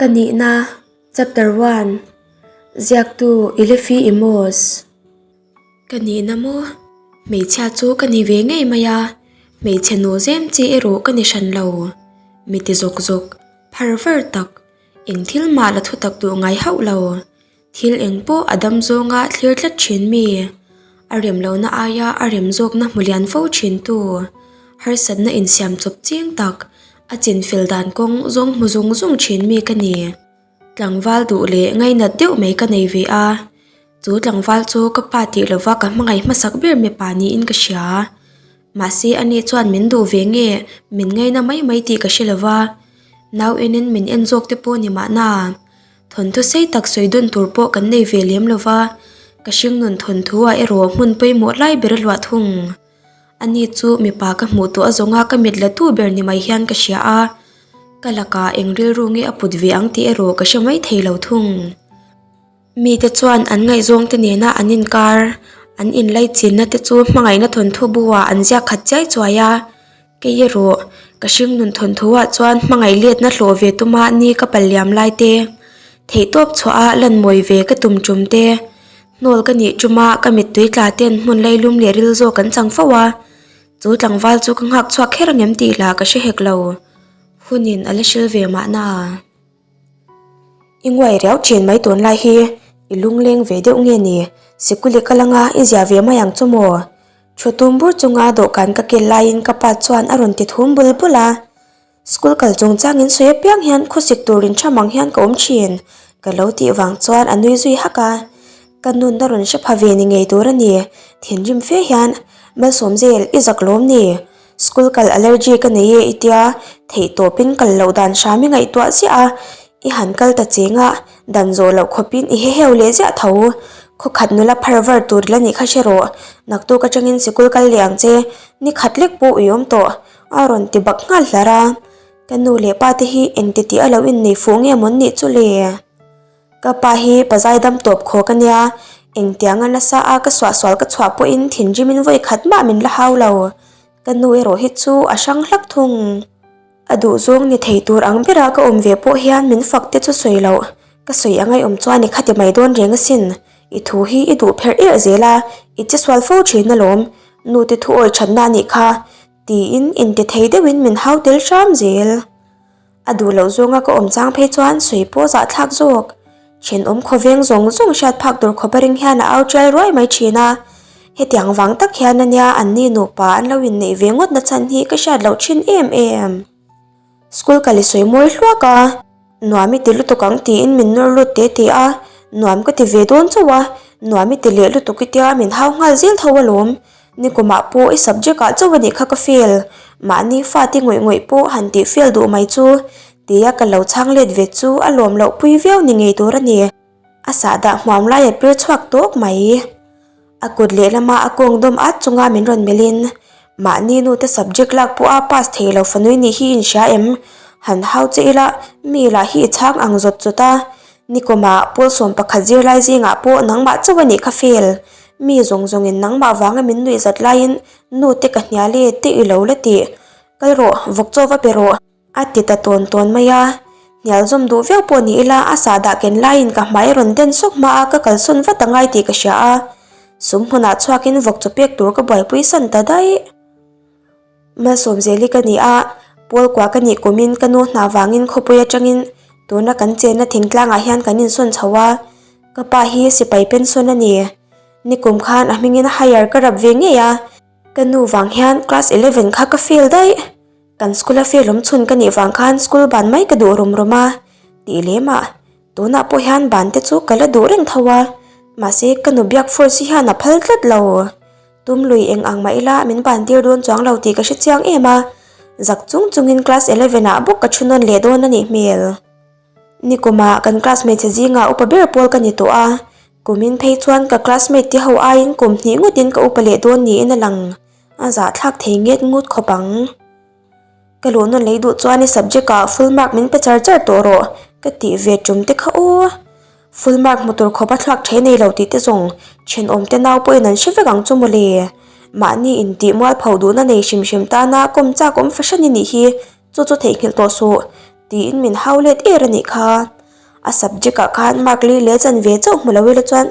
Ka nihna, Chapter One, Ziaktu Ilefi Emos. Ka nihna maw? Hmeichhia chu ka ni ve ngei mai a, hmeichhe nu zem chi erawh ka ni hran lo. Mi ti zawk zawk, phar var tak, eng thil mah la thutak duh ngai hauh lo. Thil eng pawh a dam zawnga thlir tlat thin mi, a rem lohna aia a rem zawkna hmu lian fo thin tu, harsatna insiam chawp ching tak, a chinfel dan kawng zawng hmu zung zung thin mi ka ni. Tlangval duh leh ngainat deuh mai ka nei ve a, chu tlangval chu ka pa tih lova ka hmangaih hmasak ber mipa niin ka hria. Mahse ani chuan min duh ve nge min ngaina mai mai tih ka hre lova, nau enin min en zawk te pawh ni mahna. Thawnthu sei tak sawi dawn tur pawh kan nei ve lem lo va, ka hringnun thawnthu ah erawh hmun pawimawh lai ber a hluah thung. Ani chu mipa ka hmuh tawh a zawnga ka mit la tu ber ni mai hian ka hria a, ka lakah eng rilru nge a put ve ang tih erawh ka hre mai thei lo thung. Mite chuan an ngaihzawng te nena an inkar, an inlaichinna te chu hmangaihna thawnthu bu ah an ziak khat chiai chuai a. Kei erawh, ka hringnun thawnthuah chuan hmangaih letna hlawh ve tuma ni ka pal liam lai te, theihtawp chhuaha lan mawi ve ka tum tum te, hnawl ka nih tuma ka mittui tla ten hmun lailum leh ril zawk an chang fo a, chu tlangval chu ka nghak chhuak kher angem tih lah ka hre hek lo. Hunin a la hril ve mahna. I nguai riau thin mai tunlai hi i lungleng ve deuh nge ni? Sikul i kal anga i zia ve mai ang chu maw? Thu tum bur chunga dawhkan ka kel laiin ka pa chuan a rawn ti thum bul bul a. School kal chungchangin sawi apiang hian khawsik turin tha mang hian ka awm thin ka lo tih vang chuan a nui zui hak a. Ka nun a rawn hre pha ve ni ngei tur a ni. Thinrim fe hian Malsawmzel i zak lawm ni? School kal allergy ka nei e i tia, theih tawpin kal loh dan hram i ngaihtuah ziah a, i han kal ta cheng a, dan zawh loh khawpin i heheu leh ziah tho. Khawkhat nula phar var tur ila nih kha hre rawh, naktuk atangin sikul kal leh ang che, ni khat lek pawh ui awm tawh, a rawn ti bak nghal hlar a. Ka nu leh pa te hi engti tih a lo innei fuh nge mawn nih chu le? Ka pa hi pazai dam tawp khawk a nia, engtianga nasa a ka suahsual ka chhuah pawhin thinrimin vawi khat mah min la hau lo. Ka nu erawh hi chu a hrang hlak thung. A duhzawng ni thei tur ang bera ka awm ve pawh hian min fak te chu sawi loh. Ka sawi a ngaihawm chuan i khati mai dawn reng asin. I thu hi i duh pherh erh zel a, i che sual fo thin alawm. Nu te thu awi thatna a nih kha, tiin intithei deuhin min hau tel hram zel. A duh loh zawnga ka awm chang phei chuan sawi pawh zahthlak zawk. Thenawm khawveng zawng zawng hriat phak tur khawpa ring hian a au tial ruai mai thin a. Hetiang vang tak hian ania anni nupa an lo inneih ve ngawt na chhan hi ka hriat loh thin em em. School kal i sawi mawi hluak a, nuam i ti lutuk ang tiin min nawr lut te te a, nuam ka ti ve dawn chauh a, nuam i ti leh lutuk i tia min hau nghal zel tho alawm. Nikumah pawh i subject ah chauh a nih kha ka fail, mahni fate ngawih ngawih pawh han tih fail duh mai chu tia ka lo chhang let ve chu a lawm loh pui viau ni ngei tur a ni. A sahdah hmuam lai a pir chhuak tawk mai. A kut lehlama a kawng dawm at chunga min rawn melhin, mahni nute subject lak pawha pass thei lo fanui nih hi inhria em? Han hau che ila mi lah hi i chhang ang zawt zawt a, Nikumah pawl 11 zirlai zingah pawh nangmah chauh a nih kha fail. Mi zawng zawngin nangmah vanga min nuih zat laiin nu te ka hnial e te i lo la tih. Kal rawh, vawk chaw va pe rawh. A ti ta tawn tawn mai a. Hnial zawm duh viau pawh ni ila a sahdah ken laiin ka hmai rawn den sawk hma a ka kalsawn vat a ngai tih ka hria a. Sum hmunah chhuakin vawk chaw pek tur ka buaipui san ta daih. Malsawmzeli ka ni a, Pawlkua ka nih kumin ka nu hna vangin khawpui atangin tuna kan chenna thingtlangah hian kan insawn chho a, ka pa hi sipai pension a ni. Nikum khan a hmingin higher ka rap ve ngei a, ka nu vang hian class 11 kha ka fail daih. Kan school a fail awm chhun ka nih vang khan school ban mai ka duh rum rum a, tih lemah tunah pawh hian ban te chu ka la duh reng tho a, mahse ka nu biak force hi hian a phal tlat lo. Tum lui eng ang mah ila min ban tir dawn chuang lo tih ka hre chiang em a, zak chung chungin class 11 ah bawk ka thu nawn leh dawn a nih hmel. Nikumah kan class hmeichhe zingah upa ber pawl ka ni tawh a, kumin phei chuan ka classmate te ho aiin kum hnih ngawtin ka upa leh dawn niin a lang, a zahthlak thei nget ngut khawp ang. Ka luh nawn lei duh chuan i subject ah full mark min pe char char tawh rawh ka tih ve tum te kha aw. Full mark hmu tur khawp a thluak thei nei lo tih te zawng thenawm te nau pawhin an hre vek ang chu mawle. Mahni intih mualpho duhna nei hrim hrim tana kawm chak awm fahran i nih hi chu chu theihnghilh tawh suh. Tiin min hau let er a nih kha. A subject ah khan mark li leh chanve chauh hmu lo ila chuan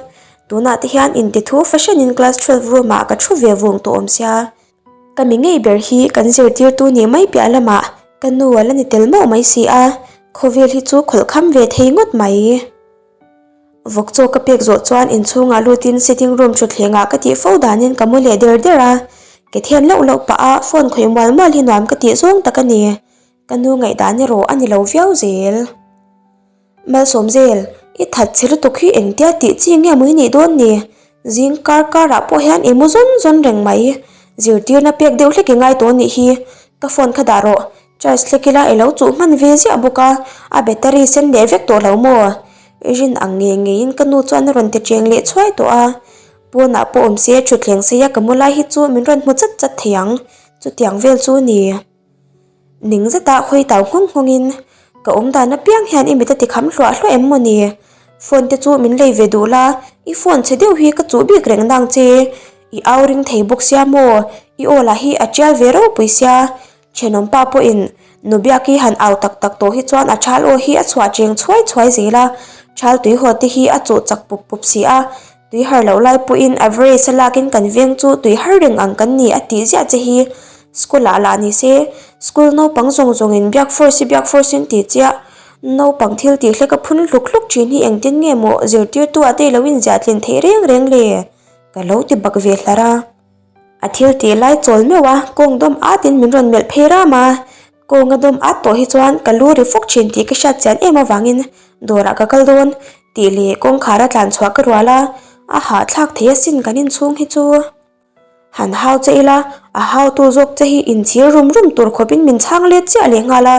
tunah te hian intithu fahranin class 12 room ah ka thu ve vung tawh awm sia. Ka mi ngei ber hi kan zirtirtu nih mai piah lamah ka nu a la ni tel mauh mai si a, khawvel hi chu khawlh kham ve thei ngawt mai. Vawk chaw ka pek zawh chuan inchhungah lutin sitting room thutthlengah ka tih fo danin ka mu leh der der a, ke thian loh loh pah a phone khawih mual mual hi nuam ka tih zawng tak a ni. Ka nu ngaihdan erawh a ni lo viau zel. Malsawm zel, i that chhe lutuk hi engtia tih chi nge maw i nih dawn ni? Zing kar karah pawh hian i mu zawn zawn reng mai. Zirtirna pek deuh hlek i ngai tawh nih hi. Ka phone kha dah rawh. Charge hlek ila i lo chuh hman ve ziah bawk a, a battery sen leh vek tawh lo maw? I rin ang ngei ngeiin ka nu chuan a rawn ti cheng leh chhuai tawh a. Pawnah pawh awm se thutthleng seia ka mu lai hi chu min rawn hmu chat chat thei ang. Chutiang vel chu ni. Ning zetah hawi tau nghawng nghawngin, Ka awm dan apiang hian i mit a ti kham hluah hluah em maw ni? Phone te chu min lei ve duh la, i phone chhe deuh hi ka chuh bik reng nang che. I au ring thei bawk sia maw? I aw lah hi a tial ve ropui sia. Thenawm pa pawhin nu biaki han au tak tak tawh hi chuan a thal aw hi a chhuah cheng chhuai chhuai zel a, thal tuihaw te hi a chuh chak pup pup si a, Tui har loh lai pawhin average a lakin kan veng chu tui har reng ang kan ni a tih ziah che hi. School ah lah ni se, school naupang zawng zawngin biak force hi biak force in tih chiah. Naupang thil tih hlek a phun hluk hluk thin hi engtin nge maw zirtirtu ah te i lo inziah tlin theih reng reng le? Ka lo ti bak ve hlar a. A thil tih lai chawl meuh a, kawng dawm at in min rawn melh phei ram a. Kawng a dawm at tawh hi chuan ka lu ri fuk thin tih ka hriat chian em avangin dawrah ka kal dawn tih leh kawngkhar a tlan chhuah ka rual a, a hahthlak thei asin kan inchhung hi chu. Han hau che ila, a hautu zawk che hi inchhir rum rum tur khawpin min chhang let chiah leh nghal a,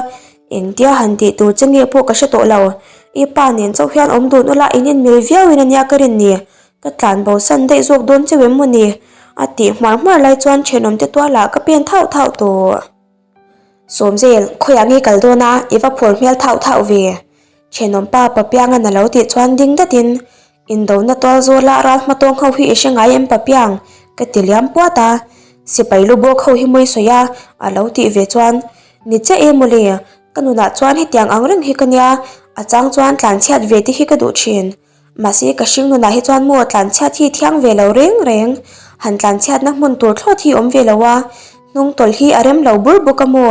engtia han tih tur che nge pawh ka hre tawh lo. I pa nen chauh hian awm dun ula in inmil viauin ania ka rin ni. Ka tlan bo san daih zawk dawn cheu em maw ni? A tih hmuar hmuar lai chuan thenawmte tualah ka pen thauh thauh tawh. Sawmzel, khawiah nge kal dawn a, i va phur hmel thauh thauh ve. Thenawm pa Papianga'n a lo tih chuan ding datin, Indona tual zawla ral hmatawng ho hi i hre ngai em Papiang? ka ti liam puat a. Sipai lu bawk ho hi mawi sawi a, a lo tih ve chuan, Ni chiah e mawle, ka nunah chuan hetiang ang reng hi ka nia, a chang chuan tlanchhiat ve te hi ka duh thin. Mahse ka hring nunah hi chuan maw tlanchhiat hi thiang ve lo reng reng, han tlanchhiatna hmun tur thlawt hi awm ve lo a, hnung tawlh hi a rem lo bur bawk a maw,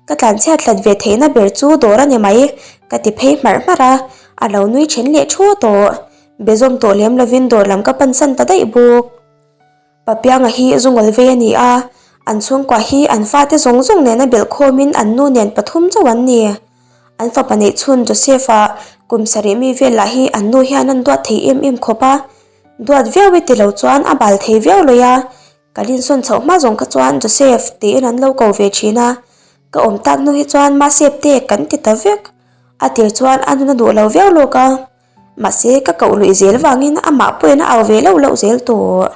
ka tlanchhiat hlat ve theihna ber chu dawr a ni mai, ka ti phei hmarh hmarh a, a lo nui then leh thu tawh, be zawm tawh lem lovin dawr lam ka pansan ta daih bawk. Papianga hi zungawl vei a ni a, an chhungkua hi an fate zawng zawng nena belh khawmin an nu nen pathum chauh an ni. An fapa neih chhun Joseph-a kum sarih mi vel lah hi an nu hian an duat thei em em khawp a, duat viau i ti lo chuan a bal thei viau lawih a, kan insawn chhoh hma zawng kha chuan Joseph tiin an lo ko ve thin a, ka awm tak hnu hi chuan Masep te kan ti ta vek. A tir chuan a nun a duh lo viau lawk a. Mahse, ka koh luih zel vangin amah pawhin a au ve loh loh zel tawh.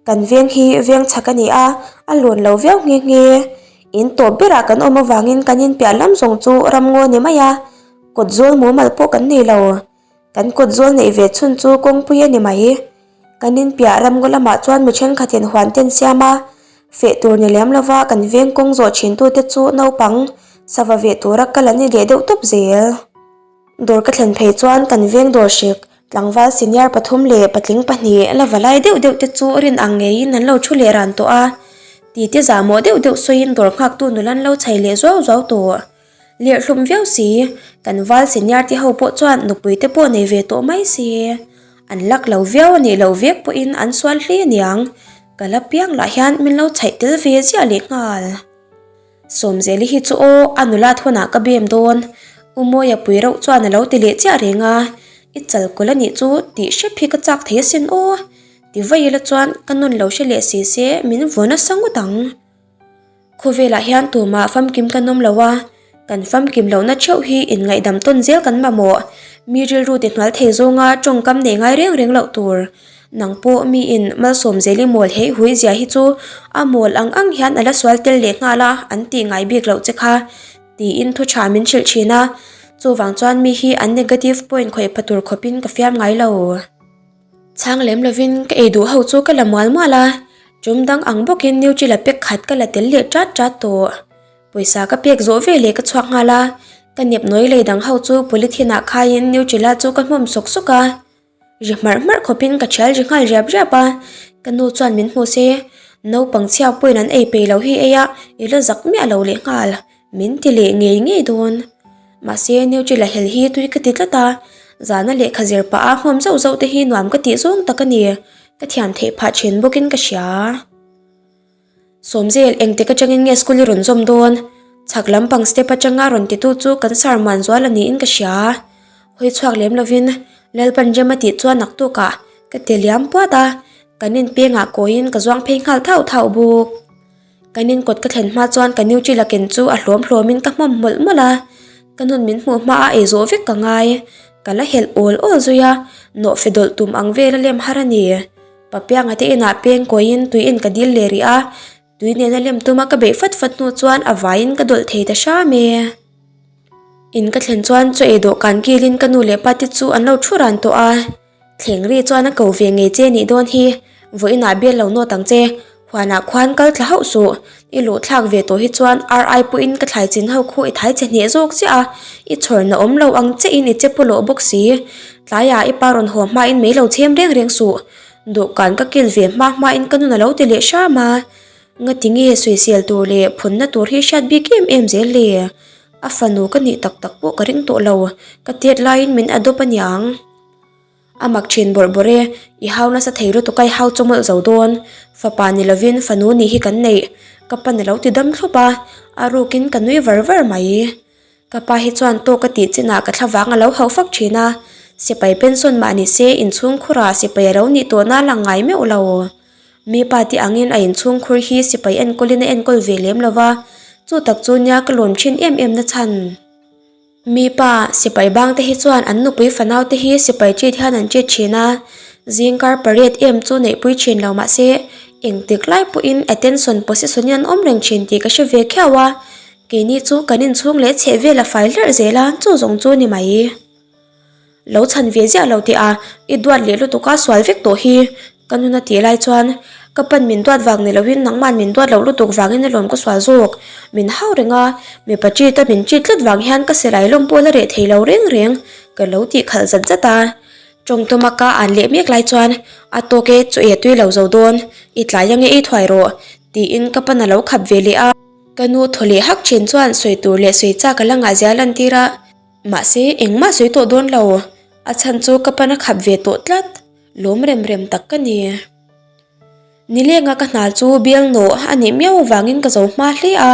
Kan veng hi veng chhak a ni a, a lawn lo viau nghe nghe. In tawp berah kan awm avangin kan inpiah lam zawng chu ramngaw ni mai a, kawt zawl mumal pawh kan nei lo. Kan kawt zawl neih ve chhun chu kawngpui a ni mai. Kan inpiah ramngaw lamah chuan mi thenkhatin huan te an siam a, feh tur ni lem lova kan veng kawng zawh thin tute chu naupang sava veh tura kal an ni leh deuh tawp zel. Dawr ka thlen phei chuan kan veng dawr hrik, tlangval senior pathum leh patling pahnih la va lai deuh deuh te chu rin ang ngeiin an lo thu leh ran tawh a. Titi zahmawh deuh deuh sawiin dawr nghaktu nula an lo chhai leh zuau zuau tawh. Lirhlum viau si, kan val senior te ho pawh chuan nupui te pawh nei ve tawh mai si. An lak lo viau a nih loh vek pawhin an sual hle aniang, ka la piang lah hian min lo chhaih tel ve ziah lehnghal. Sawmzeli hi chu aw, a nula thunah ka bem dawn. U Mawia pui reuh chuan a lo ti leh chiah reng a, I chal kawlh a nih chu tih hrep hi ka chak thei asin aw. Ti vaih ila chuan ka nun lo hre leh si se min vaw nasa ngawt ang. Khawvelah hian tumah famkim kan awm lo a, kan famkim lohna theuh hi inngaihdam tawn zel kan mamawh. Mi rilru ti hnual thei zawnga tawngkam nei ngai reng reng loh tur. Nang pawh miin Malsawmzeli mawl heih hui zia hi chu a mawl ang ang hian a la sual tel leh nghal a, an tih ngai bik loh che kha, tiin thu tha min hrilh thin a. Chuvang chuan mi hi an negative point khawih pha tur khawpin ka fiam ngai lo. Chhang lem lovin ka ei duh ho chu ka la mual mual a, tum dang ang bawkin Nutri-la pack khat ka la tel leh ṭat ṭat tawh. Pawisa ka pek zawh ve leh ka chhuak nghal a. Ka nepnawi lei dang ho chu polythene ah khaiin Nutella chu ka hmawm sawk sawk a. Ri hmarh hmarh khawpin ka thial ri nghal riap riap a, ka nu chuan min hmu se, naupang chhia pawhin an ei peih loh hi ei a, i la zak miah lo leh nghal, min ti leh ngei ngei dawn. Mahse, Nutella hel hi tui ka ti tlat a, zana lehkha zir pah a hmawm zauh zauh te hi nuam ka tih zawng tak a ni, ka thiam theih phah thin bawkin ka hria. Sawmzel, engtik atangin nge school i rawn zawm dawn? Chhak lampang step atanga rawn titu chu kan sar muan zual a niin ka hria. Hawi chhuak lem lovin Lalpan rem a tih chuan naktukah ka ti liam puat a, kan inpengah kawiin ka zuang phei nghal thauh thauh bawk. Kan inkawt ka thlen hma chuan ka Nutri-la ken chu a hlawm hlawmin ka hmawm mawlh mawlh a, ka nun min hmuh hma a ei zawh vek ka ngai. Ka la helh awl awl zui a, nawhfe dawlh tum ang vela lem har a ni. Papianga te inah peng kawiin tui in ka dil leh rih a, tui nena lem tuma ka beih fat fat hnu chuan a vaiin ka dawlh thei ta hram e. In ka thlen chuan chaw ei dawhkan kilin ka nu leh pa te chu an lo thu ran tawh a, thleng ri chuan a ko ve ngei che nih dawn hi, vawiinah bial lo nawt ang che, huanah khuan kal thla hauh suh, i luh thlak ve tawh hi chuan ar ai pawhin ka thlai chin ho khu i thai che hneh zawk chiah a, i chhawrna awm lo ang chiahin i che pawlawh bawk si. Tlaiah i pa rawn haw hmain mei lo chhem reng reng suh. Dawhkan ka kil ve hma hmain ka nun a lo ti leh hram a. Ngati nge sawisel tur leh phunna tur hi hriat bik em em zel le? A fanu ka nih tak tak pawh ka ring tawh lo, ka tet laiin min adopt aniang. A mak thin bawrh bawrh e, i hau nasa thei lutuk a i hau chaw mawlh zo dawn. Fapa ni lovin fanu nih hi kan neih, ka pan a lo ti dam thlup a, a rukin ka nui var var mai. Ka pa hi chuan tawk a tih chinah ka thlavang a lo hauh fak thin a, sipai pension mah ni se inchhungkhurah sipai a lo nih tawhna a lang ngai meuh lo. Mi pa tih angin a inchhungkhur hi sipai enkawlin a enkawl ve lem lo va, chu tak chu nia ka lawm thin em em na chhan. Mi pa, sipai bang te hi chuan an nupui fanau te hi sipai treat hian an treat thin a, zingkar pariat em chu neihpui thin lo mah se engtik lai pawhin attention position in an awm reng thin tih ka hre ve khiau a, Keini chu kan inchhung leh chheh vel a fai hlerh zel a, chu zawng chu ni mai. Lo chhan ve ziah lo teh a, i duat leh lutuk a sual vek tawh hi. Ka nun a tih lai chuan, ka pan min duat vang ni loin nangman min duat loh lutuk vangin alawm ka sual zawk. Min hau reng a, mipa ṭit a min ṭit tlat vang hian ka silai lawm pawh la reh thei lo reng reng, ka lo tih khalh zat zat a. Tawngtawma ka an leh mek lai chuan, A tawk e, chaw ei a tui lo zo dawn, i tlai ange ei thuai rawh, tiin ka pan a lo khap ve leh a. Ka nu thaw leh hak thin chuan sawi tur leh sawi chak a la ngah zia lantir a, mahse engmah sawi tawh dawn lo, a chhan chu ka pan a khap ve tawh tlat, lawm rem rem tak ka ni. Nilenga ka hna chu bial nawh a nih miau avangin ka zo hma hle a,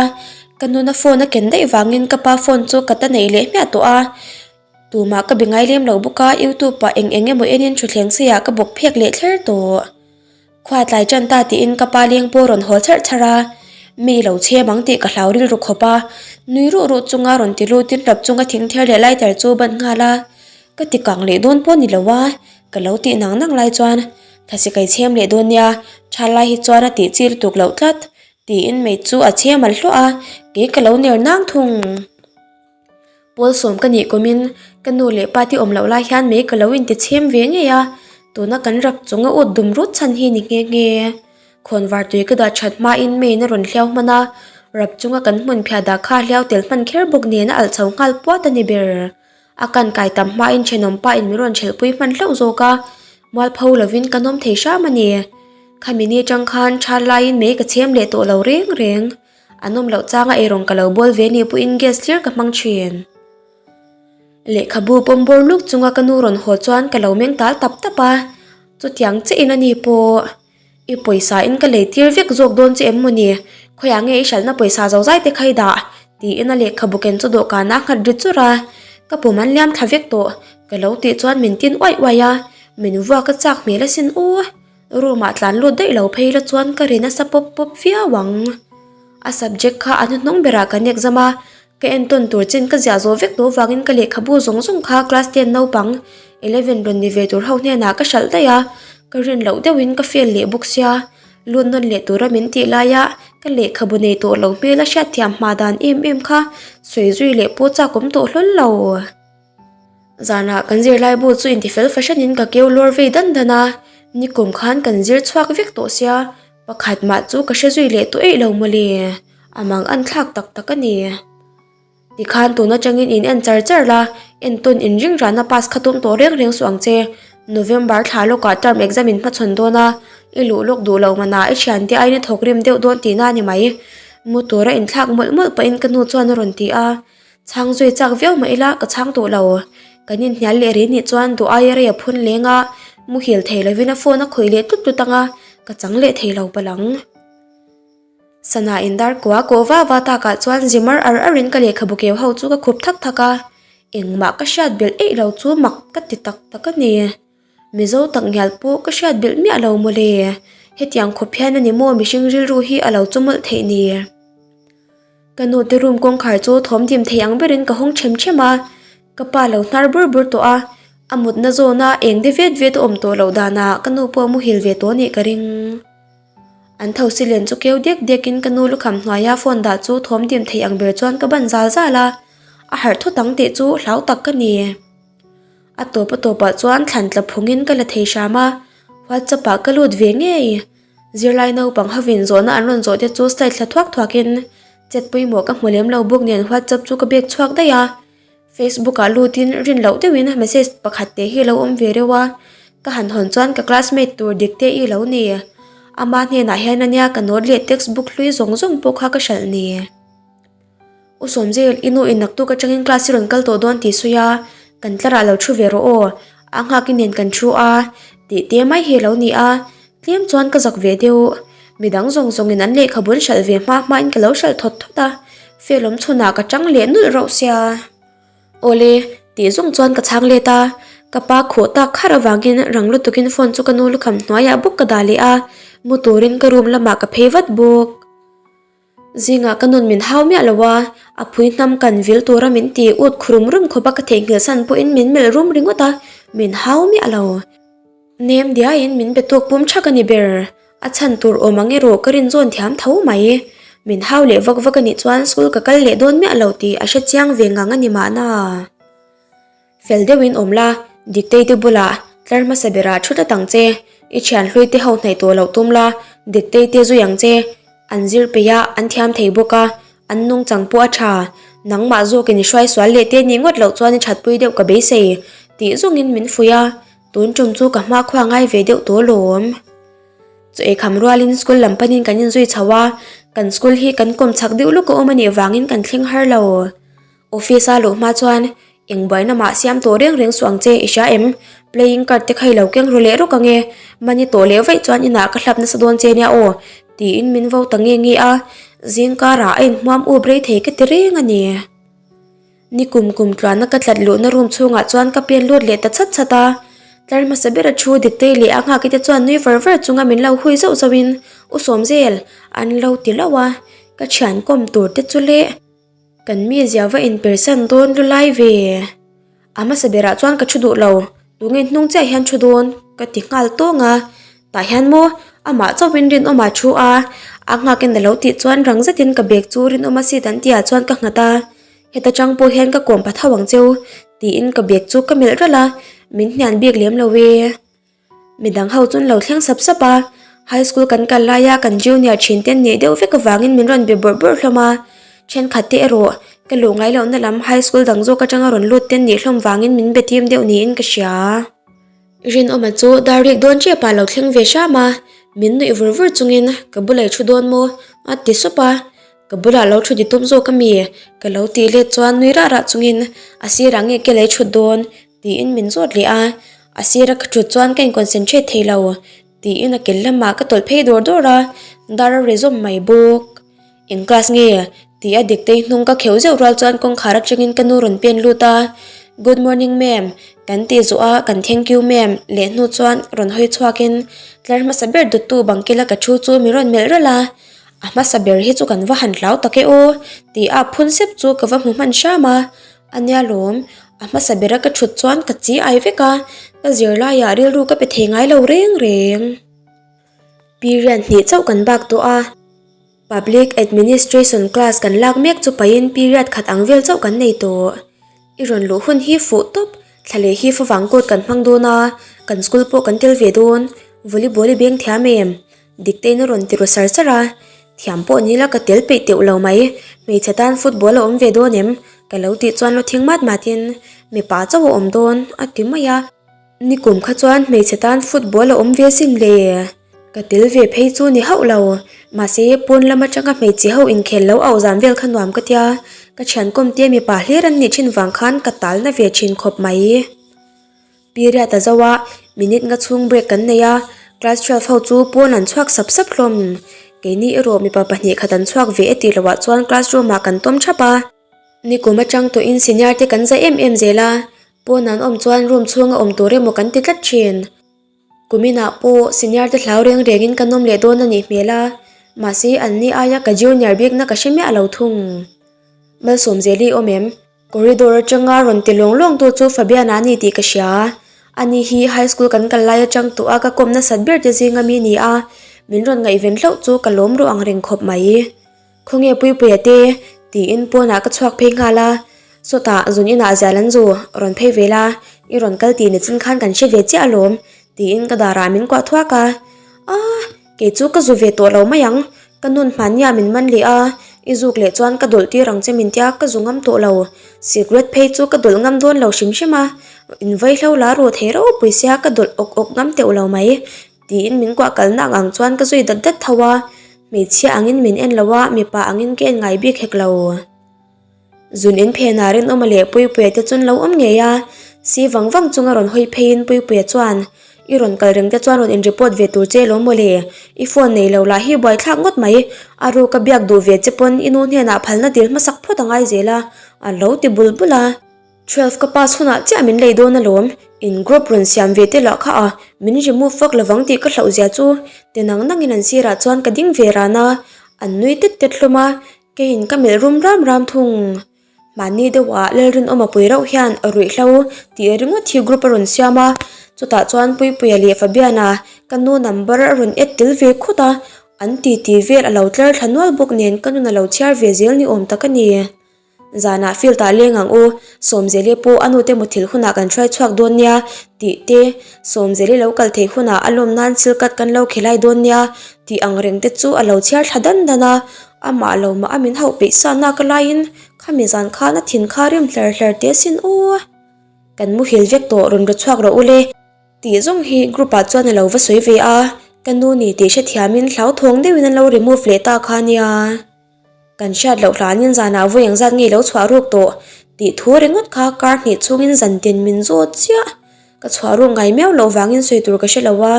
ka nuna phone a ken daih vangin ka pa phone chu ka ta neih leh hmiah tawh a, tumah ka be ngai lem lo bawk a, youtube ah eng eng emaw enin thutthleng seiah ka bawk phek leh thler tawh. Khua tlai tan ta tiin ka pa leng pawh rawn haw chharh chharh a, mi lo chhem ang tih ka hlau rilru khawp a, nui ruh ruh chunga rawn ti lutin rap chunga thing ther leh lighter chu ban nghal a, ka ti kang leh dawn pawh ni lo a, ka lo tih nang nang lai chuan thasi kai chhem leh dawn nia, tha lai hi chuan a tih chi lutuk loh tlat tiin mei chu a chhem al hluah a, kei ka lo ner nang thung. Pawl sawm ka nih kumin ka nu leh pa te awm loh lai hian mei ka lo inti chhem ve ngei a, tuna kan rap chung a ut dum rut chhan hi ni nghe nghe. Khawnvar tui ka dah that hmain main a rawn hliau hman a, rap chunga kan hmun phiah dah kha hliau tel hman kher bawk nen a alh chho nghal puat a ni ber. A kan kai tam hmain thenawm pa in min rawn thelhpui hman hlauh zawk a, mualpho lovin ka nawm thei hram a ni. Khami ni atang khan tha laiin mei ka chhem leh tawh lo reng reng. An awm loh changa eirawng ka lo bawl ve ni pawhin gas hlir ka hmang thin. Lehkhabu pawm bawr luk chunga ka nu rawn haw chuan ka lo meng tal tap tap a, chutiang chiahin a ni pawh i pawisa in ka lei tir vek zawk dawn che em mawni, khawiah nge i hralhna pawisa zo zai te kha i dah? tiin a lehkhabu ken chu dawhkanah a nghat ri churh a, ka pum an liam thla vek tawh ka lo tih chuan min tin uaih uaih a, min vuak a chak hmel asin u. Room ah tlan lut daih lo phei la chuan ka ri nasa pawp pawp viau ang. A subject kha a hnuhnung berah kan exam a, ka entawn tur chin ka ziah zawh vek tawh vangin ka lehkhabu zawng zawng kha class ten naupang eleven rawn ni ve tur ho hnenah ka hralh daih a, ka rin loh deuhin ka fail leh bawk sia, lut nawn leh tura min tih laia ka lehkhabu nei tawh lo hmel a hriatthiam hma dan em em kha sawi zui leh pawh chak awm tawh hlawl lo. Zanah kan zirlaibu chu intifel fahranin ka keu lawr vei dan dan a, nikum khan kan zir chhuak vek tawh sia, pakhat mah chu ka hre zui leh tawh eih lo mawle, a mang an thlak tak tak a ni. Tikhan tun atangin in en char char la, entawn inring rana pass kha tum tawh reng reng suh ang che. November thla lawkah term exam in hmachhawn dawn a, i luh lawk duh lo manah i thiante aiin i thawk rim deuh dawn tihna a ni mai. Mu tura inthlak mawlh mawlh pahin ka nu chuan a rawn ti a, chhang zui chak viau mah ila ka chhang tawh lo. Kan inhnial leh rih nih chuan duh aia rei a phun leng a, muhil thei lovin a phone a khawih leh tlut tlut ang a, ka chang leh thei lo palh ang. Sana indar kua kawh va va takah chuan zimar ar arin ka lehkhabu keu ho chu ka khup thak thak a, engmah ka hriat belh eih lo chu mak ka ti tak tak a ni. Mizo tak ngial pawh ka hriat belh miah lo mawle, hetiang khawp hian a ni maw mihring rilru hi a lo chawmawlh theih ni. Ka nu te room kawngkhar chu thawm dim thei ang berin ka hawng them them a, ka pa lo hnar bur bur tawh a, a mutna zawna eng de vet vet a awm tawh loh danah ka nu pawh a muhil ve tawh a nih ka ring. An tho si len chu keu dek dek in ka nu lukham hnuaia phone dah chu thawm dim thei ang ber chuan ka ban zal zal a, a harh thawt ang tih chu hlau tak ka ni. A tawp a tawpah chuan thlan tla phung in ka la thei hram a, WhatsApp ah ka lut ve ngei. Zirlai naupang hovin zawhna an rawn zawh te chu slide thla thuak thuak in chet pawimawh ka hmu lem lo bawk nen WhatsApp chu ka bek chhuak daih a. Facebook ah lutin rin loh deuhin message pakhat te hi a lo awm ve reuh a, ka han hawn chuan ka classmate tur dik te i lo ni. Ama hnenah hian ania ka note leh textbook hlui zawng zawng pawh kha ka hralh ni. U Sawmzel, i nu in naktuk atangin class i rawn kal tawh dawn tih sawi a, kan tlarah lo thu ve rawh aw, a nghak i nen kan thu a, tih te mai hi a lo ni a, tlem chuan ka zak ve deuh. Midang zawng zawngin an lehkhabu an hralh ve hma hmain ka lo hralh thawt thawt a, fel awm chhunah ka tang leh nulh rauh sia. Awle, tih zawng chuan ka chhang let a, ka pa khuh tak kharh avangin rang lutukin phone chu ka nu lukham hnuaiah bawk ka dah leh a, mu turin ka room lamah ka phei vat bawk. Zingah ka nun min hau miah lo a, a phui hnam kan vil tura min ti ut khurum rum khawp a ka theihnghilh san pawhin min melh rum ringawt a, min hau miah lo. Nem diaiin min be tawk pum thak a ni ber. A chhan tur awm ang erawh ka rin zawn thiam tho mai. Min hau leh vak vak a nih chuan school ka kal leh dawn miah lo tih a hre chiang ve ngang a ni mahna. Fel deuhin awm la, Diktei te bulah tlar hmasa berah thu tlat ang che. I thian hlui te ho hnaih tawh loh tum la, Diktei te zui ang che. An zir peih a, an thiam thei bawk a, an nungchang pawh a tha. Nangmah zawkin i hruai sual leh te nih ngawt loh chuan i thatpui deuh ka beisei, tih zawngin min fuih a. Tun tum chu ka hma khua ngai ve deuh tawh lawm. Chaw ei kham rualin school lam panin kan inzui chho a, kan school hi kan kawm chak deuh lawk a awm a nih vangin kan thleng har lo. Office a luh hma chuan eng buaina mah siam tawh reng reng suh ang che i hria em? Playing card te kha i lo keng ru leh rawk ang e, money tawh leh vaih chuan inah ka hlap nasa dawn che nia aw tiin min vo ta nge nge a, zing karah a inhmuam up rei thei ka ti reng a ni. Ni kum kum tluana ka tlat luhna room chhungah chuan ka pen lut leh ta chhat chhat a, tlar hmasa bera thu Diktei leh a nghakite te chuan nui var var chunga min lo hui zauh zauhin U Sawmzel an lo ti lauh a, ka thian kawm tur te chu leh kan mizia va inpersan dawn lu lai ve. A hmasa berah chuan ka thu duh lo, tunge hnung chiah hian thu dawn ka ti nghal tawng a, tah hian maw amah chauhin Rinawma thu a, a nghakin a lo tih chuan rang zetin ka bag chu Rinawma seat an tihah chuan ka nghat a. Heta chang pawh hian ka kawm pha tho ang cheu tiin ka bag chu ka melh ralh a, min hnian bik lem lo e. Midang ho chu an lo thleng sap sap a, high school kan kal laia kan junior thin te an nih deuh vek avangin min rawn be bawrh bawrh hlawm a, thenkhat te erawh ka luh ngai lohna lam high school dang zawk atanga rawn lut te an nih hlawm vangin min be tim deuh niin ka hria. Rinawma chu dar rik dawn tep ah lo thleng ve hram a, min nuih vur vur chungin ka bulah i thu dawn maw? a ti sup a, Ka bulah lo thu ti tum zawk a mi? Ka lo tih let chuan nui rah rah chungin a sirah nge ke lei thut dawn? tiin min zawt leh a, a sira ka thut chuan ka inconcentrate thei lo tiin a kel lamah ka tawlh phei dawr dawr a, dar a ri zawm mai bawk. Eng class nge? Tih a Diktei hnung ka kheuh zeuh rual chuan kawngkhar atangin ka nu rawn pen lut a, Good morning ma'am kan tih zawh a kan thank you ma'am leh hnu chuan rawn hawi chhuakin tlar hmasa ber dawttu bang kila ka thu chu min rawn melh ralh a, A hmasa ber hi chu kan va han hlau tak e aw tih a phun sep chu ka va hmu hman hram a, a nia lawm, a hmasa bera ka thut chuan ka chi ai vek a, ka zirlaiah rilru ka pe thei ngai lo reng reng. Period hnih chauh kan bak tawh a, Public Administration class kan lak mek chu pahin period khat ang vel chauh kan nei tawh. I rawn luh hun hi fuh tawp, thla leh hi favang coat kan hmang dawn a, kan school pawh kan tel ve dawn, volleyball i beng thiam em? Diktein a rawn ti ru sar sar a, thiam pawh ni la ka tel peih teuh lo mai, hmeichhe tan football a awm ve dawn em? Ka lo tih chuan lu thing mat matin, Mipa chauh a awm dawn, a ti mai a. Nikum kha chuan hmeichhe tan football a awm ve sin le. Ka tel ve phei chu ni hauh lo. Mahse, pawn lam atanga hmeichhe ho inkhel lo auh zan vel kha nuam ka tia. Ka thiankawm te mipa hlir an nih thin vang khan ka tal na ve thin khawp mai. Period a zo a, minute nga chhung break kan nei a, class 12 ho chu pawn an chhuak sap sap hlawm. Keini erawh mipa pahnih khat an chhuak ve e tih loh ah chuan classroom ah kan tawm thap a. Nikum atang tawhin senior te kan za em em zel a, pawn an awm chuan room chhunga awm tur emaw kan ti tlat thin. Kuminah pawh senior te hlau reng rengin kan awm leh dawn a nih hmel a, mahse an ni aia ka junior bikna ka hre miah lo thung. Malsawmzeli awm em? Corridor atanga rawn ti lawng lawng tu chu Fabiana a ni tih ka hria. Ani hi high school kan kal lai atang tawh a ka kawm nasat ber te zinga mi ni a, min rawn ngaihven hlauh chu ka lawm ruh ang reng khawp mai. Khawnge Puipuia te? tiin pawnah ka chhuak phei nghal a, sawtah zun inah zial an zu rawn phei ve la, i rawn kal tih nichin khan kan hre ve chiah alawm tiin ka darah min kuah thuak a, Aaa kei chu ka zu ve tawh lo mai ang, ka nun hmannia min man leh a, i zuk leh chuan ka dawlh tir ang che min tia ka zu ngam tawh lo, cigarette phei chu ka dawlh ngam dawn lo hrim hrim a, invaihlo la ru thei ropui sia ka dawlh awk awk ngam teuh lo mai. Tiin min kuah kalna ang ang chuan ka zui dat dat tho a, hmeichhia angin min en lo a, mipa angin ka en ngai bik hek lo. Zun in phenah Rinawma leh Puipuia te chuan lo awm ngei a, si vang vang chunga rawn hawi pheiin Puipuia chuan, I rawn kal reng te chuan rawn in report ve tur che lo maw le, i phone nei lo lah hi buaithlak ngawt mai, a ruka biak duh ve che pawn i nu hnenah phalna dil hmasak phawt a ngai zel a, a lo ti bul bul a. 12 ka pass hunah chiah min lei dawn alawm, in group rawn siam ve te lah kha a, min remove vak lovang tih ka hlauh zia chu ti nang nangin an sirah chuan ka ding ve ran a, an nui tet tet hlawm a, keiin ka melh rum ram ram thung. Mahni deuhah Lalrinawma pui reuh hian ruihhlo tih ringawt hi group a rawn siam a, chutah chuan Puipuia leh Fabiana ka nu number a rawn add tel ve khut a, an titi vel a lo tlar thla nual bawk nen ka nun a lo chhiar ve zel ni awm tak a ni. Zanah field ah leng ang u, Sawmzeli pawh a nute muthilh hunah kan hruai chhuak dawn nia tih te, Sawmzeli lo kal theih hunah a lawm nan sil kat kan lo khilai dawn nia tih ang reng te chu a lo chhiar thla dan dan a, amah lo mah a min hauh peih sa nak laiin khami zan khan a thin kha rim hlar hlar teh asin aw. Kan muhil vek tawh rawn ru chhuak rawh u le. Tih zawng hi group ah chuan a lo va sawi ve a, ka nu ni tih hrethiamin hlauthawng deuhin an lo remove leh ta kha nia. Kan hriat loh hlanin zanah vawi engzat nge lo chhuah ruk tawh tih thu ringawt kha kar hnih chhungin zantin min zawt chiah. Ka chhuah ruk ngai miau loh vangin sawi tur ka hre lo a,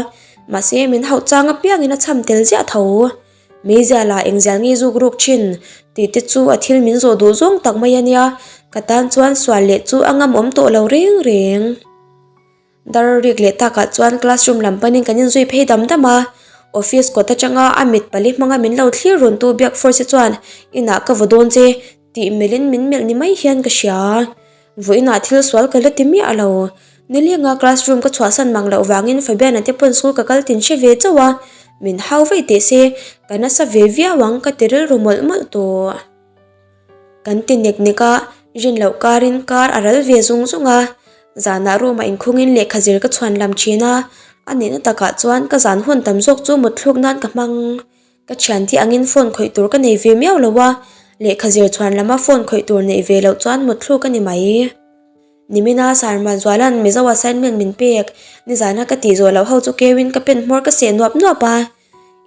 mahse min hauh chang apiangin a chham tel ziah tho. Meizial ah engzial nge zuk ruk thin tih te chu a thil min zawh duh zawng tak mai a nia, ka tan chuan sual leh chu a ngamawm tawh lo reng reng. Dar rik leh takah chuan classroom lam panin kan inzui phei dam dam a, office kawt atanga a mit pali hmanga min lo thlir run tu biak force chuan inah ka vaw dawn che tih melhin min melh ni mai hian ka hria. Vawiinah thil sual ka la ti miah lo. Nilenga classroom ka chhuahsan mang loh vangin Fabiana te pawn school ka kal tin hre ve chauh a, min hau vaih teh se ka nasa ve viau ang ka ti rilru mawlh mawlh tawh. Kan ti nek nek a, rin loh karin kar a ral ve zung zung a, zanah room ah inkhungin lehkha zir ka chhuan lam thin a, a nihna takah chuan ka zan hun tam zawk chu mut thluk nan ka hmang. Ka thiante angin phone khawih tur ka nei ve miau lo a, lehkha zir chhuan lama phone khawih tur neih ve loh chuan mut thluk a ni mai. Nimina Sarmanzuala'n Mizo assignment min pek, nizana ka tih zawh loh ho chu keuin ka pen hmawr ka seh nuap nuap a.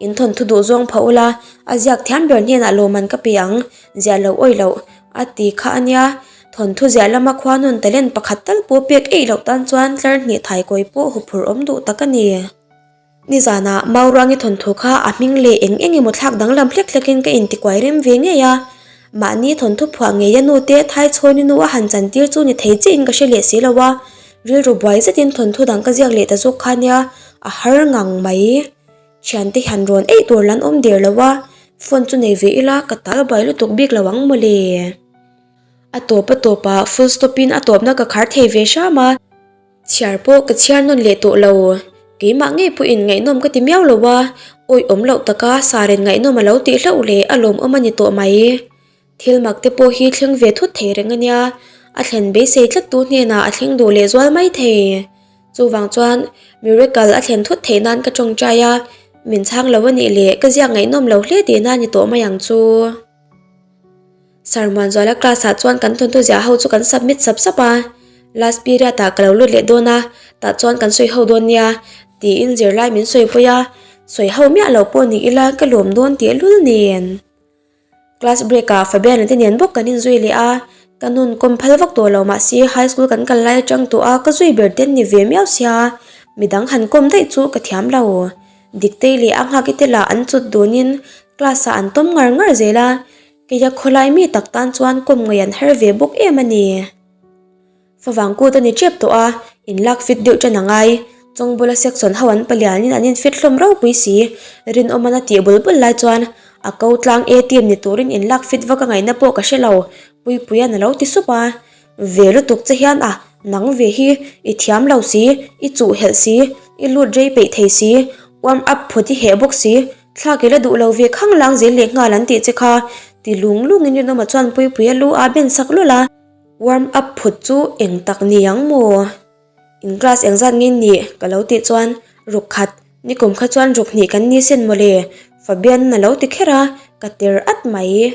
In thawnthu duh zawng phah ula, a ziak thiam ber hnenah lawmman ka pe ang, ziah loh awih loh, a ti kha a nia. Thawnthu ziah lama khuanun talent pakhat tal pawh pek eih loh tan chuan tlar hnih thaikawi pawh huphurh awm duh tak a ni. Nizanah Mauruangi thawnthu kha a hming leh eng eng emaw thlak danglam hlek hlekin ka intikuai rem ve ngei a. Mahni thawnthu phuah ngeia nu te Thaichhawni nu a han chantir chu ni thei chiahin ka hre leh si lo a, rilru buai zetin thawnthu dang ka ziak leh ta zawk kha nia, a har ngang mai. Thiante hian rawn eih tur lan awm der lo a, phone chu nei ve ila ka tal buai lutuk bik lo ang mawle. A tawp a tawpah full stop in a tawpna ka khar thei ve hram a. Chhiar pawh ka chhiar nawn leh tawh lo. Keimah ngei pawhin ngaihnawm ka ti miau lo a, awih awm loh taka Saren ngaihnawm a lo tih hlauh leh a lawmawm a ni tawh mai. Thil mak te pawh hi thleng ve thut thei reng a nia, a thlen beisei tlat tu hnenah a thleng duh leh zual mai thei. Chuvang chuan miracle a thlen thut theih nan ka tawngtai a, min chhang lo a nih leh ka ziak ngaihnawm lo hle tihna a ni tawh mai ang chu. Sir Muanzuala class ah chuan kan thawnthu ziah ho chu kan submit sap sap a, last period ah ka lo lut leh dawn a, tah chuan kan sawi ho dawn nia tiin zirlai min sawi pawi a, sawi ho miah lo pawh ni ila ka lawm dawn teh lul nen. Class break ah Fabian-a te nen bawk kan inzui leh a, ka nun kawm phal vak tawh lo mahse high school kan kal lai atang tawh a ka zui ber ten ni ve miau sia, midang han kawm daih chu ka thiam lo. Diktei leh a nghak i te lah an chut dunin class ah an tawm ngar ngar zel a, keia khawlai mi tak tan chuan kawm ngaih an har ve bawk em a ni. Favang kut a ni tep tawh a, in lak fit deuh tan a ngai. Chawngbula section ho an palianin an infit hlawm ropui si. Rinawman a tih bul bul lai chuan a ko tlang A team ni turin in lak fit vak a ngaihna pawh ka hre lo, Puipuia'n a lo ti sup a. Ve lutuk che hian a, nang ve hi i thiam lo si, i chuh helh si, i lut rei peih thei si, warm up phut i heh bawk si, thlak i la duh lo ve khang lang zel leh nghal an tih che kha, ti lung lungin Rinawma chuan Puipuia lu a ben sak lawlh a. Warm up phut chu eng tak ni ang maw? In class engzat nge nih? Ka lo tih chuan ruk khat, nikum kha chuan ruk hnih kan ni sin mawle, Fabian a lo ti kher a, ka ter at mai.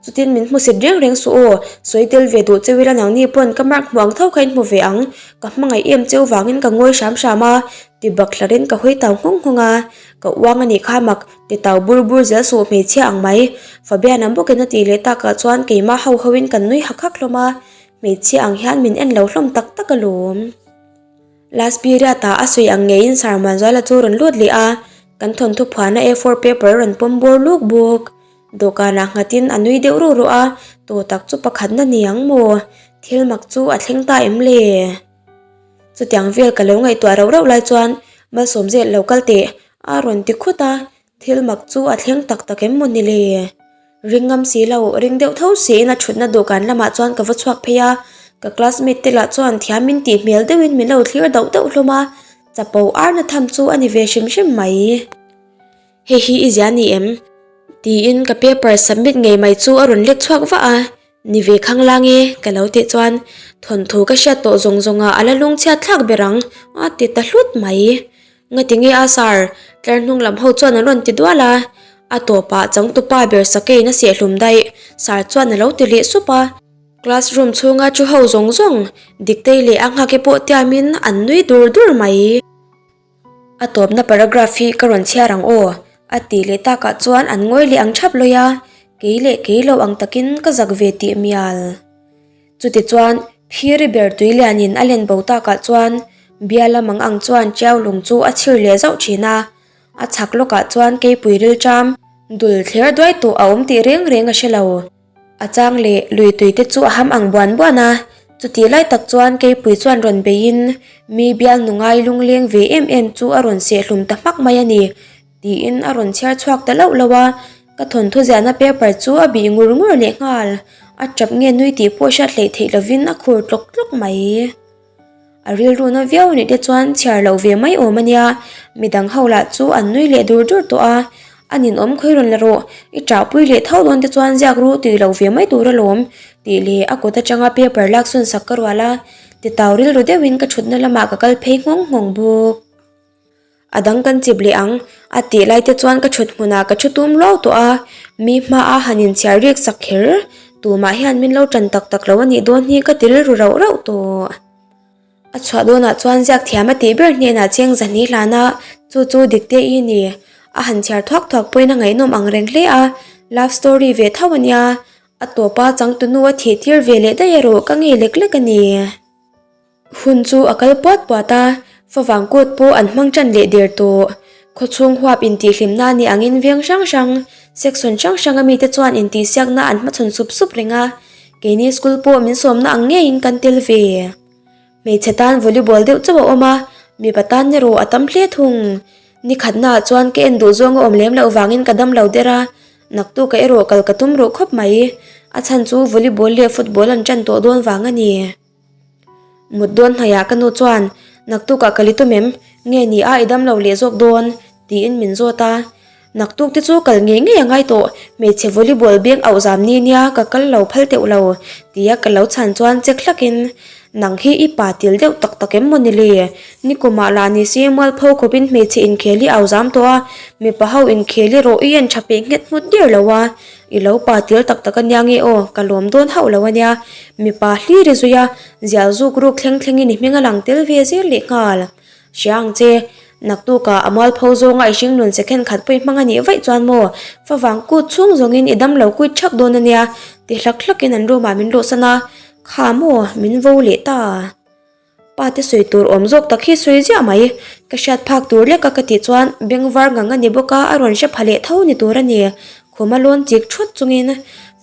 Chutin min hmusit reng reng suh aw, sawi tel ve duh cheu ila nangni pawn ka mark hmu ang tho kha in hmu ve ang, ka hmangaih em cheu vangin ka ngawi hram hram a, ti bak hlarin ka hawi tau nghawng nghawng a, ka uang a nih kha mak. Ti tau bur bur zel suh hmeichhia ang mai. Fabian ang bawkin a tih leh takah chuan keimah ho hoin kan nui hak hak hlawm a, hmeichhia ang hian min en lo hlawm tak tak alawm. Last period ah a sawi ang ngeiin Sir Muanzuala chu rawn lut leh a, kan thawnthu phuahna A four paper rawn pawm bur luk bawk. Dawhkanah nghatin a nui deuh ruh ruh a, tawh tak chu pakhatna ni ang maw? Thil mak chu a thleng ta em le? Chutiang vel ka lo ngaihtuah rauh rauh lai chuan Malsawmzet lo kal teh A rawn ti khut a, thil mak chu a thleng tak tak em maw ni le? Ring ngam si lo, ring deuh tho siin a thutna dawhkan lamah chuan ka va chhuak phei a, ka classmate te lah chuan thiam min tih hmel deuhin min lo thlir dauh dauh hlawm a, chapo arna tham chu a ni ve hrim hrim mai. Hei hi i zia ni em? Tiin ka paper submit ngei mai chu a rawn lek chhuak vah a, Ni ve khang lang e, ka lo tih chuan thawnthu ka hriat tawh zawng zawng ah a la lungchhiat thlak ber ang a ti ta hlut mai. Ngati nge a sar, tlar hnung lam ho chuan an rawn ti dual a, a tawpah changtupa ber sakeiin a sehhlum daih, sar chuan a lo ti leh sup a. Classroom chhunga thu ho zawng zawng, Diktei leh a nghake pawh tiamin an nui dur dur mai. A tawpna paragraph hi ka rawn chhiar ang aw, a tih leh takah chuan an ngawi leh ang thap lawi a, kei leh kei lo ang takin ka zak ve tih mial. Chutichuan, phiri ber tui lianin a len bo takah chuan biala mang ang chuan tiau lung chu a chhir leh zauh thin a, a chhak lawkah chuan keipui rilṭam dul thler duai tawh a awm tih reng reng a hre lo. A chang leh lui tui te chu a ham ang buan buan a, chutih lai tak chuan keipui chuan rawn beiin mi bial nungai lungleng ve em em chu a rawn sehhlum ta hmak mai a ni tiin a rawn chhiar chhuak ta lauh lauh a, ka thawnthu ziahna paper chu a bih ngur ngur leh nghal, a tap nge nui tih pawh hriat hleih theih lovin a khur tlawk tlawk mai. A rilru na viau anih te chuan chhiar loh ve mai awm a nia, midang ho lah chu an nui leh dur dur tawh a, a ninawm khawi rawn la rawh, i ṭahpui leh tho dawn te chuan ziak ru tih loh ve mai tur alawm tih leh a kut aṭanga paper lak sawn sak ka rual a, titau rilru deuhin ka ṭhutna lamah ka kal phei nghawng nghawng bawk. A dang kan chip leh ang, a tih lai te chuan ka thut hmunah ka thu tum luau tawh a, mi hmaa han inchhiar rik sak kher, tumah hian min lo tan tak tak lo a nih dawn hi ka ti rilru rauh rauh tawh. A chhuah dawnah chuan ziak thiam a tih ber hnenah cheng zahni hlan a, chu chu dik te i ni. A han chhiar thuak thuak pawhin a ngaihnawm ang reng hle a, love story ve tho a nia, a tawpa changtunu a thih tir ve leh daih erawh ka ngei lek lek a ni. Hun chu a kal puat puat a, favang kut pawh an hmang tan leh der tawh. Khawchhung huap intihhlimna ni angin veng hrang hrang, section hrang hranga mite chuan intihsiakna an hmachhawn sup sup reng a, keini school pawh min sawmna ang ngeiin kan tel ve. Hmeichhe tan volleyball deuh chauh a awm a, mipa tan erawh a tam hle thung. Ni khatnaah chuan ka en duh zawng a awm lem loh vangin ka dam lo der a, naktuka erawh kal ka tum ruh khawp mai. A chhan chu volleyball leh football an tan tawh dawn vang a ni. Mut dawn hnaihah ka nu chuan, Naktukah ka li tum em? Nge ni a, i dam lo leh zawk dawn? tiin min zawt a. Naktuk te chu kal ngei ngei a ngai tawh, hmeichhe volleyball beng auh zam ni nia ka kal lo phal teuh lo, tia ka lo chhan chuan chek hlakin. Nang hi i pa til deuh tak tak em maw ni le? Nikumah lah ni se mualpho khawpin hmeichhe inkhel hi au zam tawh a, mipa ho inkhel hi rawh i en tha peih nghet nghut der lo a. I lo pa til tak tak ania nge aw, ka lawm dawn hauh lo ania. Mipa hlir i zui a, zial zuk ruk thleng thlengin i hming a lang tel ve zel leh nghal. Hria ang che, naktukah a mualpho zawnga i hringnun second khat pawh i hmang a nih vaih chuan maw, favang kut chhung zawngin i damlo kuit thak dawn ania, ti hlak hlakin an room ah min luhsan a, kha maw, min vo leh ta. Pa te sawi tur awm zawk tak hi sawi ziah mai, ka hriat phak tur leka ka tih chuan beng var ngang a ni bawk a, a rawn hre pha leh tho ni tur a ni. Khuma lawn chik thut chungin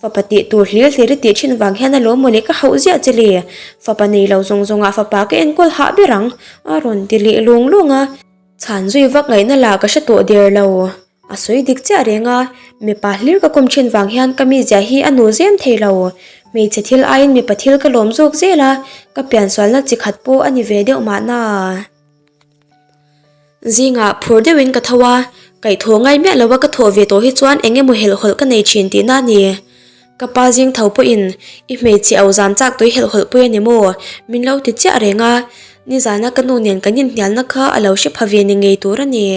fapa tih tur hlir hlir i tih thin vang hian a lawm mawle ka hauh ziah che le, fapa nei lo zawng zawngah fapa ka enkawl hah ber ang a rawn ti leh lung lung a. Chhan zui vak ngaihna lah ka hre tawh der lo. A sawi dik chiah reng a, mipa hlir ka kawm thin vang hian ka mizia hi a nu zem thei lo. Hmeichhe thil aiin mipa thil ka lawm zawk zel a, ka piansualna chi khat pawh a ni ve deuh mahna. Zingah phur deuhin ka tho a, kaihthawh ngai miah lova ka thawh ve tawh hi chuan eng emaw helhhawlh ka nei thin tihna a ni. Ka pa zing tho pawhin i hmeichhe au zam chak tui helhhawlh pui a ni maw? Min lo ti chiah reng a, nizana ka nu nen kan inhnialna kha a lo hre pha ve ni ngei tur a ni.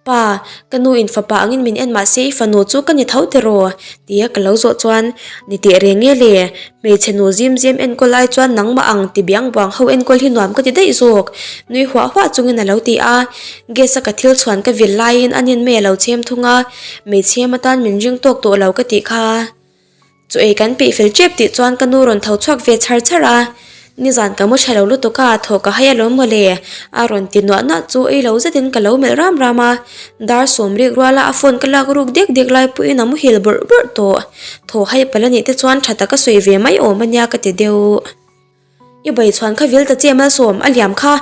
Pa, ka nu in fapa angin min en mahse i fanu chu ka ni tho tiraw? Tia ka lo zawh chuan, Ni teh reng e le, hmeichhe nu zim zem enkawl ai chuan nangmah ang ti biang buang ho enkawl hi nuam ka ti daih zawk, nui huah huah chungin a lo ti a. Gas a ka thil chhuan ka vil laiin a nin mai a lo chhem thung a, hmeichhem atan min ring tawk tawh lo ka tih kha. Chu ei kan peih fel tep tih chuan ka nu rawn tho chhuak ve chhar chhar a, nizan ka mu tha lo lutuk a, thaw ka hai alawm mawle, a rawn ti nuah nuah chu ei lo zetin ka lo melh ram ram a, dar sawm rik ruala a phone ka lak ruk dek dek lai pawhin a muhil bawrh bawrh tawh, thaw hai palh anih te chuan tha taka sawi ve mai awm ania ka ti deuh. I bai chhuan kha vil ta che malsawm a liam kha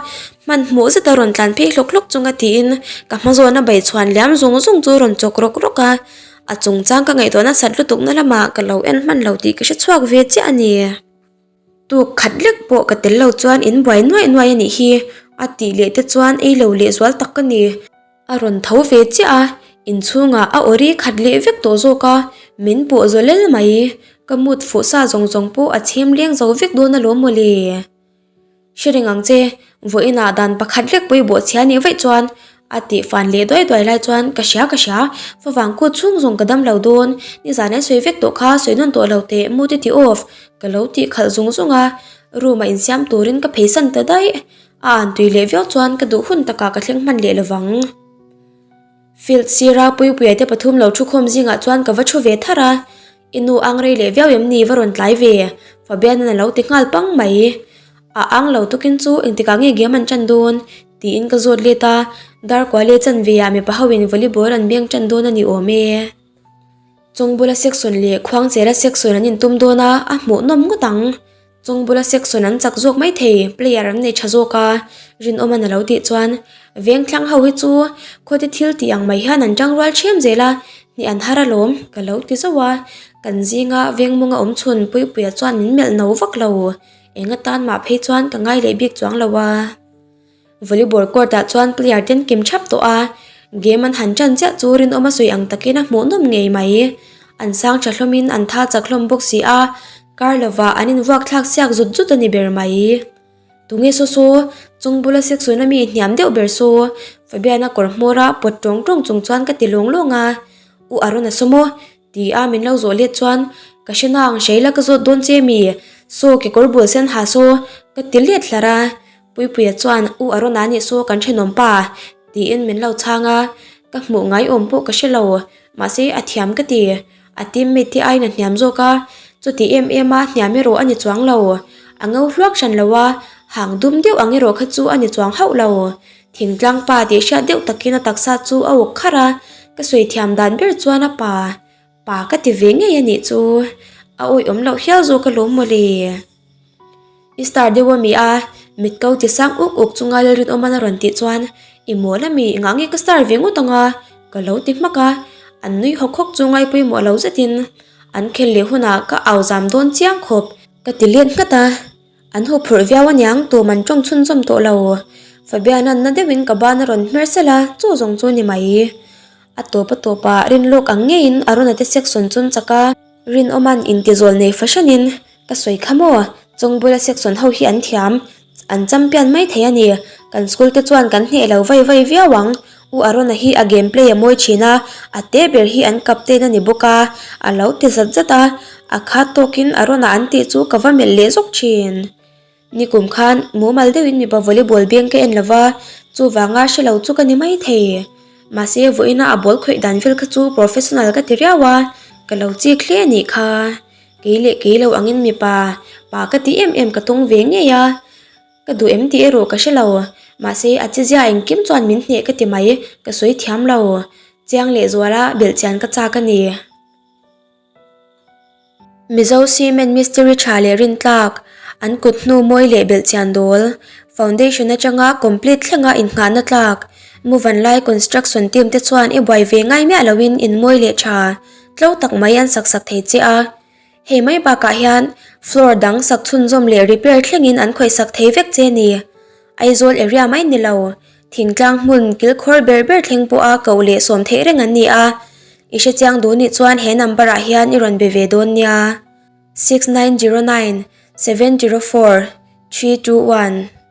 hmanhmawh zeta rawn tlan phei hlawk hlawk chunga tiin ka hma zawna bai chhuan liam zung zung chu rawn chawk rawk rawk a, a chungchang ka ngaihtuah nasat lutuk na lamah ka lo en hman lo tih ka hre chhuak ve chiah a ni. Tuk khat lek pawh ka tel lo chuan in buai nuaih nuaih a nih hi a tih leh te chuan ei lo leh zual tak ka ni. A rawn tho ve chiah a, inchhungah a awri khat leh vek tawh zawk a, min pawh zaw lel mai. Ka mut fuh sa zawng zawng pawh a chhem leng zo vek dawn alawm mawle. Hre reng ang che, vawiinah dan pakhat lek pawh i bawh chhia nih vaih chuan a tih fan leh duai duai lai chuan ka hria ka hria, favang kut chhung zawng ka dam lo dawn, nizan an sawi vek tawh kha sawi nawn tawh lo teh mood i ti off ka lo tih khalh zung zung a, room a insiam turin ka pheisan ta daih. A an tui leh viau chuan ka duh hun takah ka thleng hman leh lovang. Field sira Puipuia te pathum lo thukhawm zingah chuan ka va thu ve thar a, I nu ang rei leh viau em ni va rawn tlai ve? Fabian-an a lo ti nghal pang mai. A ang lo tukin chu engtikah nge game an ṭan dawn? tiin ka zawt let a, Darkuale chanveah mipa hoin volleyball an beng ṭan dawn a ni awm e. Chawngbula section leh Khuangchera section an intum dawn a, a hmuhnawm ngawt ang. Chawngbula section an chak zawk mai thei, player an nei tha zawk a, Rinawman a lo tih chuan Vengthlang ho hi chu khawte thil tih ang mai hian an tangrual ṭhiam zel a, hnih an har alawm ka lo ti zauh a, kan zinga Vengmunga awm chhun Puipuia chuan min melh no vak lo, eng atan mah phei chuan ka ngai leh bik chuang lo a. Volleyball court ah chuan player ten kim thap tawh a, game an han tan chiah chu rinawm a sawi ang takin a hmuhnawm ngei mai. An sang tha hlawmin an tha chak hlawm bawk si a, kar lovah an invuak thlak siak zut zut a ni ber mai. Tunge saw saw, chung bula section a mi hniam deuh ber saw, Fabiana kawr hmawr a pawt tawng tawng chung chuan ka ti lawng lawng a, U Arona saw maw? Ti a min lo zawh let chuan, Ka hre nang, Sheila ka zawt dawn che mi? Saw kekawr bul sen ha saw, ka ti let hlar a. Puipuia chuan, U Arona nih saw kan thenawm pa, tiin min lo chhang a. Ka hmuh ngai awm pawh ka hre lo, mahse a thiam ka ti. A teammate te aiin a hniam zawk a, chuti em em a hniam erawh a ni chuang lo. A ngo hluak hran lo a, hang dum deuh ang erawh kha chu a ni chuang hauh lo. Thingtlang pa tih hriat deuh takin a taksa chu a uk kharh a, ka sawi thiam dan ber chuan a pa, pa ka ti ve ngei a nih chu. A awih awm loh hial zawk alawm mawle. I star deuh a mi a, mit ko ti sang uk uk chunga Lalrinawman a rawn tih chuan i mawl a mi, engah nge ka star ve ngawt ang a? Ka lo ti hmak a, an nui hawk hawk chu ngaipawimawh lo zetin an khel leh hunah ka au zam dawn chiang khawp. Ka ti let nghat a. An haw phurh viau aniang tum an tawng chhunzawm tawh lo. Fabian-a'n na deuhin ka ban a rawn hmer selh a, chu zawng chu a ni mai. A tawp a tawp ah rinlawk ang ngeiin Arona te section chun chak a, Rinawma'n intizawl nei fahranin, Ka sawi kha maw? Chawngbula section ho hi an thiam, an champion mai thei a ni. Kan school te chuan kan hneh lo vai vai viau ang. U Arona hi a game play a mawi thin a, a te ber hi an captain a ni bawk a, a lo ti zat zat a, a khat tawkin Arona an tih chu ka va melh leh zawk thin. Nikum khan mumal deuhin mipa volleyball beng ka en lova, chuvanga hre lo chu ka ni mai thei. Mahse vawiina a ball khawih dan vel kha chu professional ka ti riau a, ka lo chik hle a nih kha. Kei leh kei lo angin mipa pa ka ti em em ka tawng ve ngei a, ka duh em tih erawh ka hre lo. Mahse a chezia engkim chuan min hneh ka ti mai, ka sawi thiam lo. Chiang lehzuala belhchian ka chak a ni. Mizo cement mistiri tha leh rintlak, an kut hnu mawi leh belhchian dawl, foundation atanga complete thlenga innghahna tlak, Muvanlai construction team te chuan i buai ve ngai miah loin in mawi leh tha, tlo tak mai an sak sak thei che a. Hei mai bakah hian floor dang sak chhunzawm leh repair thlengin an khawih sak thei vek che ni. Aizawl area mai ni lo, thingtlang hmun kilkhawr ber ber thleng pawha koh leh sawm theih reng an ni a. I hrechiang duh nih chuan he number ah hian i rawn be ve dawn nia, 6909 704 321.